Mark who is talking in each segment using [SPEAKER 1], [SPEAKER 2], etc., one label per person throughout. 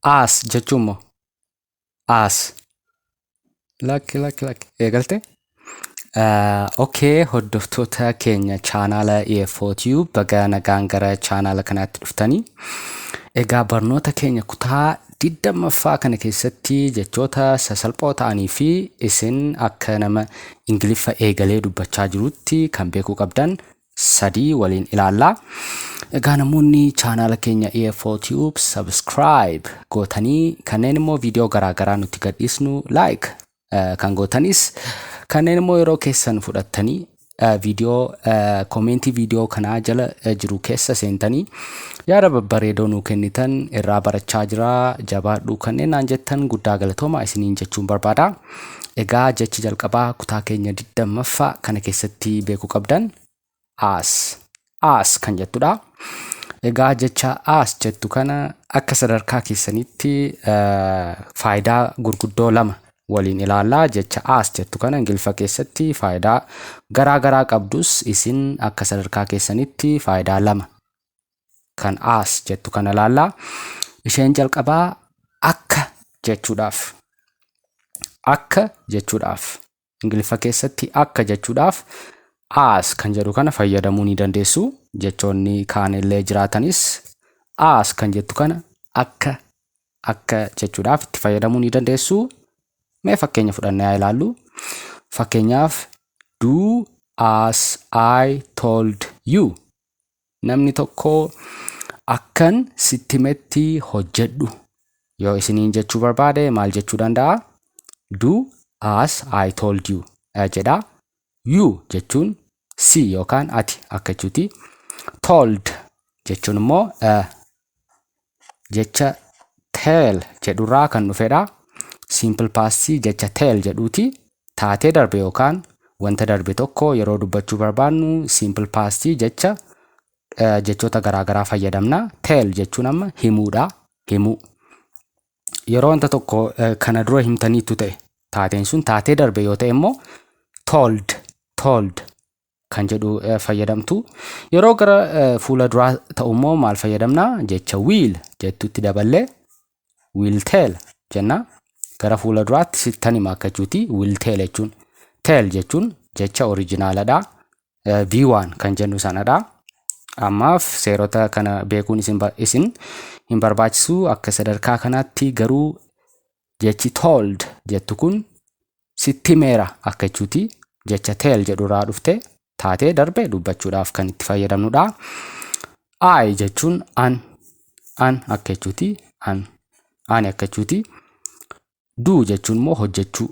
[SPEAKER 1] As jechuun immoo as. Lakki lakki lakki eegalte. Okay, hordoftoota keenya chaanaala EFO Tube, baga nagaan gara chaanaala kanaatti dhuftanii. Egaa barnoota keenya kutaa 20ffaa kana keessatti jechoota sasalphoo ta'anii fi isin akka nama Ingiliffa eegalee dubbachaa jirutti kan beekuu qabdan sadii waliin ilaalla. Egaa namoonni chaanaala keenya EFO Tube subscribe gootanii, kanneen immoo viidiyoo garaagaraa nuti gadhiisnu like kan gootanis, kanneen immoo yeroo keessan fudhattanii viidiyoo koomentii viidiyoo kanaa jala jiru keessa seentanii yaada babbareedoo nuu kennitan, irraa barachaa jira, jabaadhu kanneen naan jettan, guddaa galatooma isiniin jechuun barbaada. Egaa jechi jalqabaa kutaa keenya 20ffaa kana keessatti beekuu qabdan as as kan jettudha. Egaa jecha as jettu kana akka sadarkaa keessanitti faayidaa gurguddoo lama waliin ilaallaa. Jecha as jettu kana Ingiliffa keessatti faayidaa garaa garaa qabdus, isin akka sadarkaa keessanitti faayidaa lama kan as jettu kana ilaallaa. Isheen jalqabaa akka jechuudhaaf. Akka jechuudhaaf. Ingiliffa keessatti akka jechuudhaaf as kan jedhu kana fayyadamuu ni dandeessu. Jechoonni kaan illee jiraatanis as kan jettu kana akka akka jechuudhaaf itti fayyadamuu ni dandeessu. Mee fakkeenya fudhannee haa ilaallu. Fakkeenyaaf, "Do as I told you." Namni tokko akkan sitti himetti hojjedhu yoo isiniin jechuu barbaade maal jechuu danda'a? "Do as I told you" jedha. You jechuun si yookaan ati akka jechuuti. Told jechuun immoo jecha tell jedhurraa kan dhufedha. Simple past jecha tell jedhuuti. Taatee darbe yookaan wanta darbe tokko yeroo dubbachuu barbaannu simple past jecha jechoota garaagaraa fayyadamna. Tell jechuun amma himuudha. Himuu. Yeroo wanta tokko kana dura himtaniittu ta'e, taateen sun taatee darbe yoo ta'e immoo told told kan jedhu fayyadamtu. Yeroo gara fuula duraa ta'u immoo maal fayyadamna? Jecha will jettutti daballee will tell jenna. Gara fuula duraatti sittan hima akka jechuuti will tell jechuun. Tell jechuun jecha originaaladha. V1 kan jennu sanadha. Ammaaf seerota kana beekuun isin hin barbaachisu. Akka sadarkaa kanaatti garuu jechi told jettu kun sitti himeera akka jechuuti. Jecha tell jedhurraa dhufte, taatee darbe dubbachuudhaaf kan itti fayyadamnudha. I jechuun an an akka jechuuti. An ani akka jechuuti. Do jechuun immoo hojjechuu.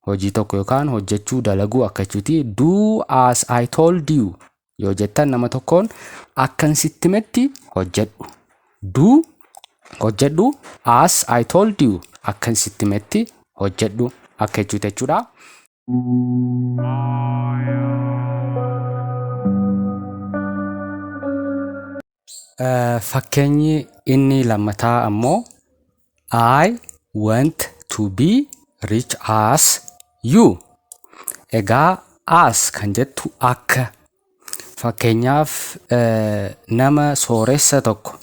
[SPEAKER 1] Hojii tokko yookaan hojjechuu, dalaguu akka jechuuti. "Do as I told you" yoo jettan nama tokkoon, akkan sitti himetti hojjedhu. Do, hojjedhu, as I told you, akkan sitti himetti hojjedhu akka jechuuti jechuudha. Fakkeenyi inni lammataa ammoo "I want to be rich as you." Egaa as kan jettu akka. Fakkeenyaaf, nama sooressa tokko,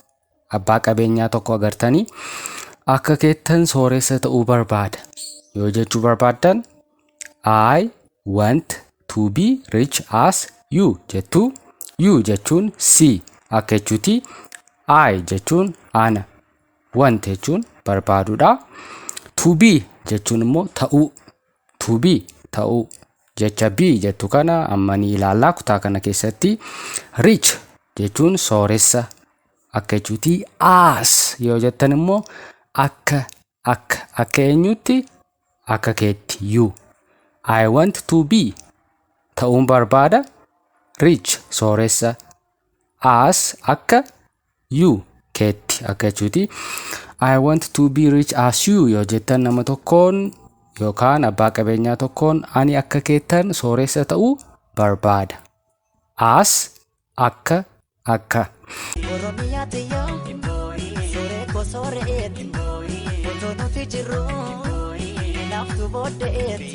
[SPEAKER 1] abbaa qabeenyaa tokko agartanii, akka keettan sooressa ta'uu barbaada yoo jechuu barbaaddan, "I want to be rich as you" jettu. You jechuun si akka jechuuti. I jechuun ana. Want jechuun barbaaduudha. To be jechuun immoo ta'uu. To be, ta'uu. Jecha be jettu kana amma ni ilaallaa kutaa kana keessatti. Rich jechuun sooressa akka jechuuti. As yoo jettan immoo akka akka akka eenyutti? Akka keetti, you. I want to be, ta'uun barbaada, rich, sooressa, as, akka, you, keetti akka jechuuti. "I want to be rich as you" yoo jettan nama tokkoon yookaan abbaa qabeenyaa tokkoon, ani akka keettan sooressa ta'uu barbaada. As, akka akka.
[SPEAKER 2] Oromiyaa tiyyoo, sooree koo soore'eeti, otoo nuti jirru hinaaftu boodde'eeti.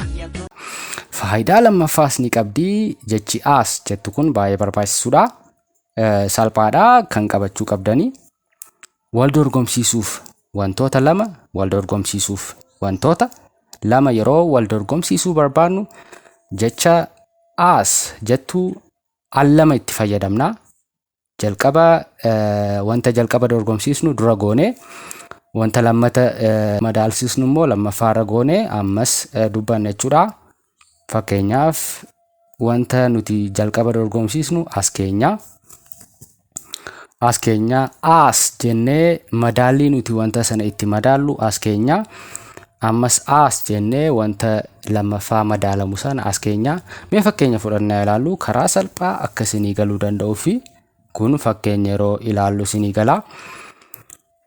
[SPEAKER 1] Faayidaa lammaffaas ni qabdi. Jechi as jettu kun baay'ee barbaachisuudha. Salphaadha kan qabachuu qabdanii. Wal dorgomsiisuuf, wantoota lama wal dorgomsiisuuf, wantoota lama yeroo wal dorgomsiisuu barbaannu jecha as jettuu al lama itti fayyadamna. Jalqaba wanta jalqaba dorgomsiisnu dura goonee, wanta lammata madaalsisnu immoo lammaffaarra goonee ammas dubbanna jechuudha. Fakkeenyaaf, wanta nuti jalqaba dorgomsiisnu as keenya. As keenya as jennee madaallii nuti wanta sana itti madaallu as keenya. Ammas as jennee wanta lammaffaa madaalamu sana as keenya. Mee fakkeenya fudhannaa ilaallu, karaa salphaa akka isinii galuu danda'uu fi kun fakkeenya yeroo ilaallu isinii gala.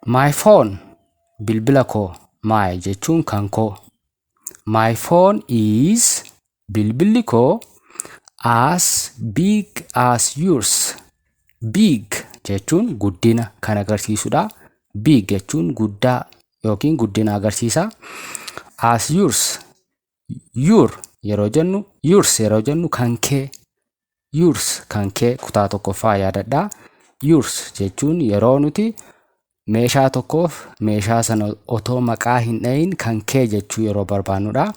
[SPEAKER 1] My phone, bilbila koo. My jechuun kan koo. My phone is, bilbilli koo, as big as yours. Big jechuun guddina kan agarsiisudha. Big jechuun guddaa yookiin guddina agarsiisa. As yours, your yeroo jennu, yours yeroo jennu kan kee. Yours, kan kee, kutaa tokkoffaa yaadadhaa. Yours jechuun yeroo nuti meeshaa tokkoof meeshaa sana otoo maqaa hin dhayin kan kee jechuu yeroo barbaannudha.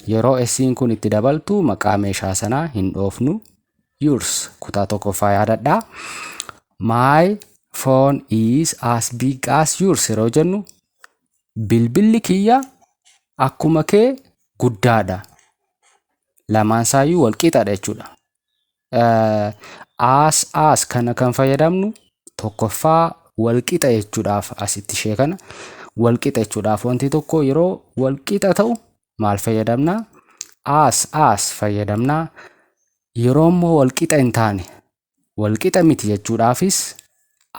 [SPEAKER 1] Yeroo S'in kun itti dabaltu maqaa meeshaa sanaa hin dhoofnu. Yours, kutaa tokkoffaa yaadadhaa. My phone is as big as yours yeroo jennu, bilbilli kiyya akkuma kee guddaadha. Lamaan isaayyuu wal qixadha jechuudha. As kana kan fayyadamnu tokkoffaa wal qixa jechuudhaaf. Asitti ishee kana wal qixa jechuudhaaf, wanti tokko yeroo wal qixa ta'u maal fayyadamna? As fayyadamna. Yeroo immoo wal qixa hin taane, wal qixa miti jechuudhaafis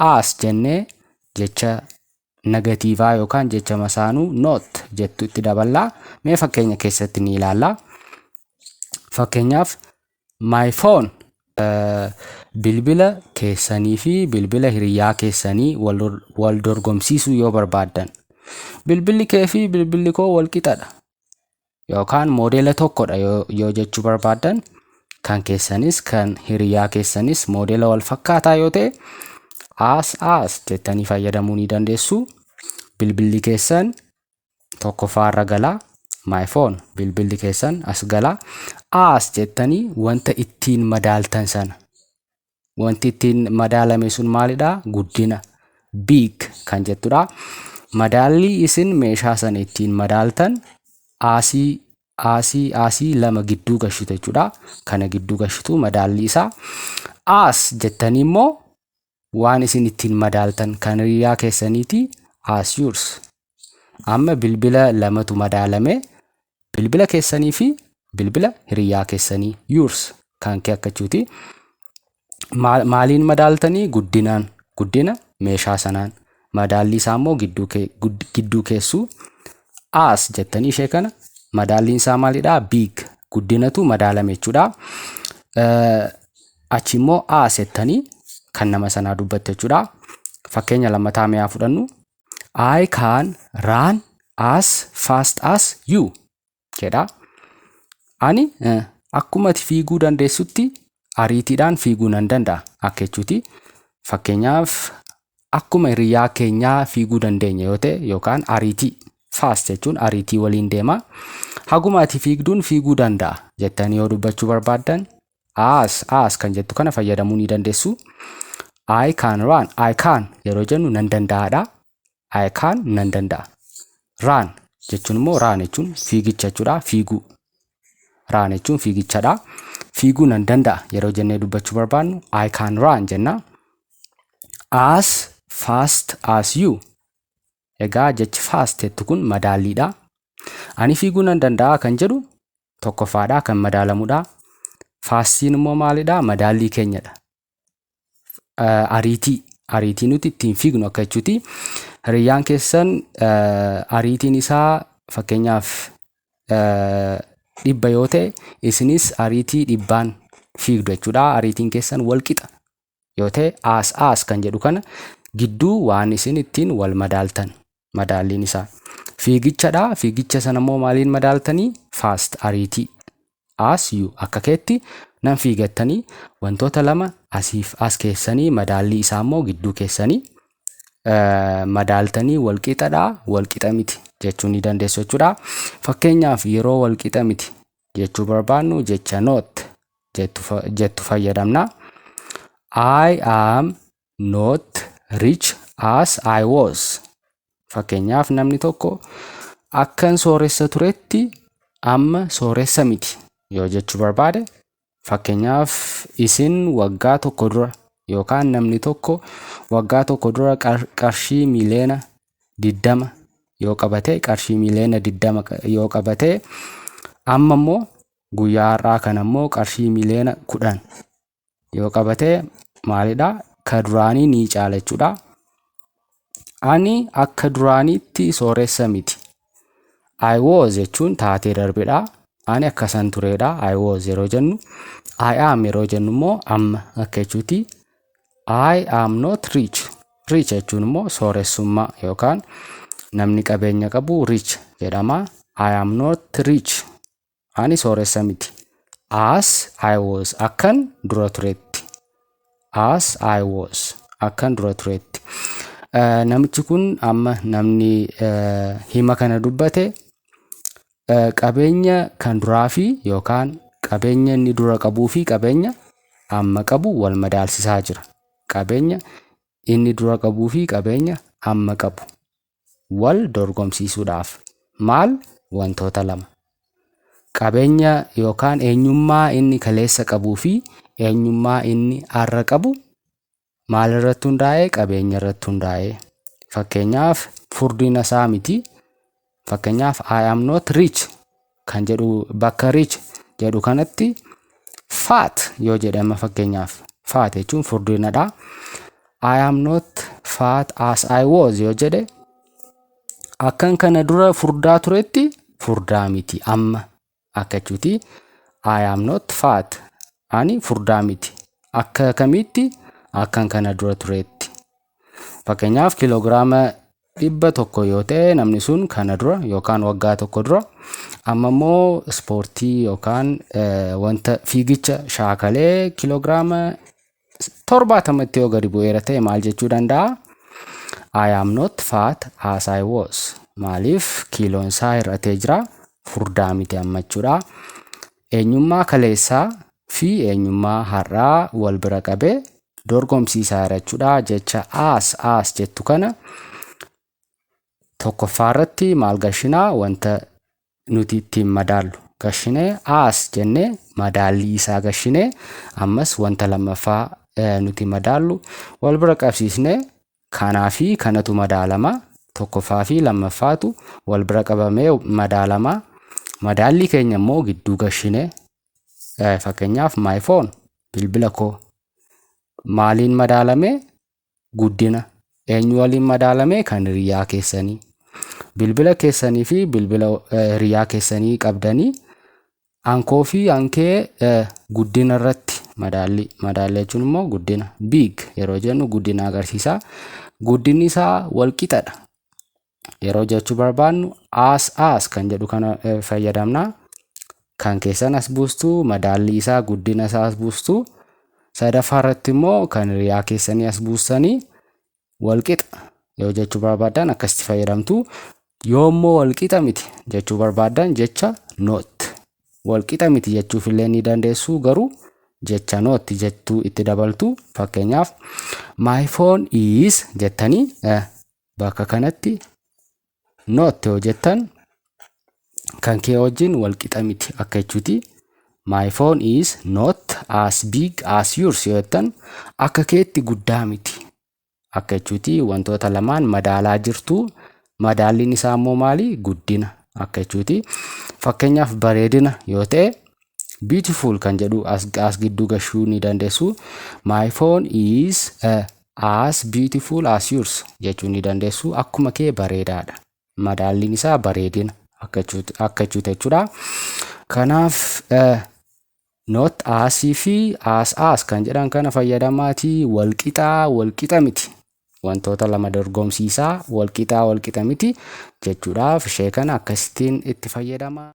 [SPEAKER 1] as jennee jecha negatiivaa yookaan jecha masaanuu not jettu itti daballaa. Mee fakkeenya keessatti ni ilaalla. Fakkeenyaaf, my phone, bilbila keessanii fi bilbila hiriyaa keessanii wal dorgomsiisuu yoo barbaaddan, bilbilli kee fi bilbilli koo wal qixadha yookaan moodeela tokkodha yoo jechuu barbaaddan, kan keessanis kan hiriyaa keessanis moodeela wal fakkaataa yoo ta'e, as jettanii fayyadamuu ni dandeessu. Bilbilli keessan tokkoffaarra galaa. My phone, bilbilli keessan as galaa. As jettanii wanta ittiin madaaltan sana. Wanti ittiin madaalame sun maalidhaa? Guddina. Big kan jettudha. Madaalli isin meeshaa sana ittiin madaaltan asii asii asii lama gidduu gashitu jechuudha. Kana gidduu gashitu madaalli isaa. As jettanii immoo waan isin ittiin madaaltan kan hiriyaa keessaniiti, as yours. Amma bilbila lamatu madaalame, bilbila keessanii fi bilbila hiriyaa keessanii. Yours, kan kee akkachuuti. Maaliin madaaltanii? Guddinaan, guddina meeshaa sanaan. Madaalli isaa immoo gidduu keessuu. As jettanii ishee kana madaalliin isaa maalidhaa? Big, guddinatu madaalame jechuudha. Achi immoo as jettanii kan nama sanaa dubbatte jechuudha. Fakkeenya lammataa mi'aa fudhannu. I can run as fast as you jedha. Ani akkuma ati fiiguu dandeessutti ariitiidhaan fiiguu nan danda'a akka jechuuti. Fakkeenyaaf, akkuma hiriyaa keenyaa fiiguu dandeenya yoo ta'e, yookaan ariitii, fast jechuun ariitii waliin deema. Haguma ati fiigduun fiiguu danda'a jettanii yoo dubbachuu barbaaddan, as kan jettu kana fayyadamuu ni dandeessu. I can run, I can yeroo jennu nan danda'aadha. I can, nan danda'a. Run jechuun immoo, run jechuun fiigicha jechuudha. Fiiguu. Run jechuun fiigichadha. Fiiguu nan danda'a yeroo jennee dubbachuu barbaannu, I can run jenna. As fast as you. Egaa jechi fast jettu kun madaalliidha. Ani fiiguu nan danda'a kan jedhu tokkoffaadha, kan madaalamudha. Fastiin immoo maalidha? Madaallii keenyadha. Ariitii nuti ittiin fiignu akka jechuuti. Hiriyyaan keessan ariitiin isaa fakkeenyaaf 100 yoo ta'e, isinis ariitii 100n fiigdu jechuudha. Ariitiin keessan wal qixa yoo ta'e, as kan jedhu kana gidduu waan isin ittiin wal madaaltan madaalliin isaa. Fiigichadha. Fiigicha sana immoo maaliin madaaltanii? Fast, ariitii. As you, akka keetti nan fiigattanii wantoota lama asiif as keessanii, madaallii isaa immoo gidduu keessanii Madaaltanii walqixadhaa, walqixa miti jechuu ni dandeessu jechuudha. Fakkeenyaaf, yeroo walqixa miti jechuu barbaannu jecha "not" jettu fayyadamna. I am not rich as I was. Fakkeenyaaf, namni tokko akkan sooressa turetti amma sooressa miti yoo jechuu barbaade, fakkeenyaaf isin waggaa tokko dura yookaan namni tokko waggaa tokko dura qarshii 20 miiliyoona yoo qabate, qarshii 20 miiliyoona yoo qabate, amma immoo guyyaa har'aa kana immoo qarshii 10 miiliyoona yoo qabate, maalidha, ka duraanii ni caala jechuudha. Ani akka duraaniitti sooressa miti. I was jechuun taatee darbedha. Ani akkasan turedha. I was yeroo jennu. I am yeroo jennu immoo amma akka jechuuti. I am not rich. Rich jechuun immoo sooressummaa yookaan namni qabeenya qabu rich jedhama. I am not rich. Ani sooressa miti. As I was, akkan dura turetti. As I was, akkan dura turetti. Namichi kun amma namni hima kana dubbate qabeenya kan duraa fi yookaan qabeenya inni dura qabuu fi qabeenya amma qabu wal madaalsisaa jira. Qabeenya inni dura qabuu fi qabeenya amma qabu wal dorgomsiisuudhaaf maal, wantoota lama. Qabeenya yookaan eenyummaa inni kaleessa qabuu fi eenyummaa inni har'a qabu maal irratti hundaa'ee? Qabeenya irratti hundaa'ee. Fakkeenyaaf, furdina isaa miti. Fakkeenyaaf, "I am not rich" kan jedhu, bakka "rich" jedhu kanatti "fat" yoo jedhama, fakkeenyaaf "fat" jechuun furdinadha. "I am not fat as I was" yoo jedhe, akkan kana dura furdaa turetti furdaa miti amma akka jechuuti. I am not fat, ani furdaa miti. Akka kamitti? Akkan kana dura turetti. Fakkeenyaaf, 100 kiiloogiraama yoo ta'e namni sun kana dura yookaan waggaa tokko dura, amma immoo ispoortii yookaan wanta fiigicha shaakalee 70 kiiloogiraamatti yoo gadi bu'eera ta'e, maal jechuu danda'a? I am not fat as I was. Maaliif? Kiiloon isaa hir'atee jira, furdaa miti amma jechuudha. Eenyummaa kaleessaa fi eenyummaa har'aa wal bira qabee dorgomsiisaa jira jechuudha. Jecha "as as" jettu kana tokkoffaa irratti maal gashinaa? Wanta nuti ittiin madaallu gashinee, "as" jennee madaallii isaa gashinee, ammas wanta lammaffaa nuti madaallu wal bira qabsiisnee, kanaa fi kanatu madaalama, tokkoffaa fi lammaffaatu wal bira qabamee madaalama. Madaallii keenya immoo gidduu gashinee, fakkeenyaaf my phone, bilbila koo, maaliin madaalame? Guddina eenyu waliin madaalame? Kan hiriyaa keessanii, bilbila keessanii fi bilbila hiriyaa keessanii qabdanii, ankoo fi ankee guddina irratti madaalli. Madaallii jechuun immoo guddina. "Big" yeroo jennu guddina agarsiisa. Guddinni isaa wal qixadha yeroo jechuu barbaannu "as as" kan jedhu kana fayyadamna. Kan keessan as buustuu, madaallii isaa, guddina isaa as buustuu, sadaffaa irratti immoo kan hiriyaa keessanii as buustanii, wal qixa yoo jechuu barbaaddan akkasitti fayyadamtu. Yoo immoo wal qixa miti jechuu barbaaddan jecha "not", wal qixa miti jechuuf illee ni dandeessu, garuu jecha "not" jettuu itti dabaltu. Fakkeenyaaf, "my phone is" jettanii bakka kanatti "not" yoo jettan, kan kee wajjin wal qixa miti akka jechuuti. "My phone is not as big as yours" yoo jettan, akka keetti guddaa miti akka jechuuti. Wantoota lamaan madaalaa jirtu. Madaalliin isaa immoo maali? Guddina akka jechuuti. Fakkeenyaaf, bareedina yoo ta'e "beautiful" kan jedhu as gidduu gashuu ni dandeessu. "My phone is as beautiful as yours" jechuu ni dandeessu. Akkuma kee bareedaadha. Madaalliin isaa bareedina akka jechuuti jechuudha. Kanaaf "not as" fi "as as" kan jedhan kana fayyadamaatii walqixaa, walqixa miti, wantoota lama dorgomsiisaa, walqixaa, walqixa miti jechuudhaaf ishee kana akkasittiin itti fayyadamaa.